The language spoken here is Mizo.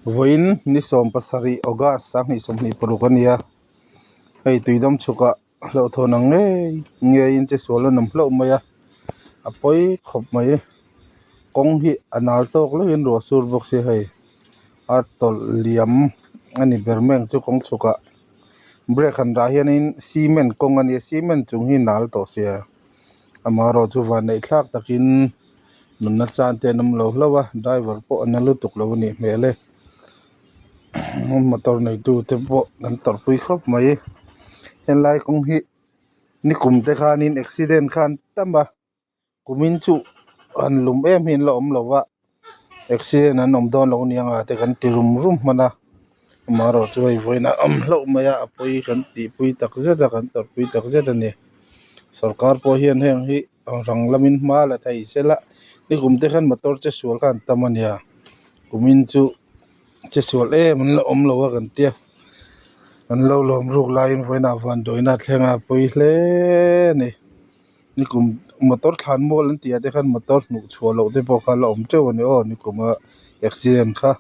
Vawiin ni 70 August 2026 a nia hei tuidam chhukah hlauhthawn ang ngei ngeiin che sual a nawm hlauh mai a a pawi khawp mai kawng hi a nal tawk lekin ruah a sur bawk sia hei a tawlh liam a ni ber mai ang chu kawng chhukah brake han rah hianin cement kawng a nia cement chung hi nal tawh sia amaherawhchu vanneih thlak takin. Nunna chan te an awm lo hlauh a driver pawh a na lutuk lo a nih hmel e motor neitu te pawh an tawrhpui khawp mai helai kawng hi nikum te khanin accident kha an tam a kumin chu han lum em hi an la awm lo va accident an awm dawn lo aniang a te kan ti rum rum hman a amaherawhchu hei vawiin a awm hlauh mai a a pawi kan tihpui tak zet a kan tawrhpui tak zet a ni sawrkar pawh hian heng hi. Ang rang lamin hma la thei sela nikum te khan motor che sual kha an tam a nia kumin chu che sual em an la awm lo a kan tia an lo lawm ruk laiin vawiinah vanduaina a thleng a a pawi hle a ni nikum motor thlan mual an tih ah te khan motor hmuh chhuah loh te pawh kha a la awm teuh a ni aw nikuma accident kha.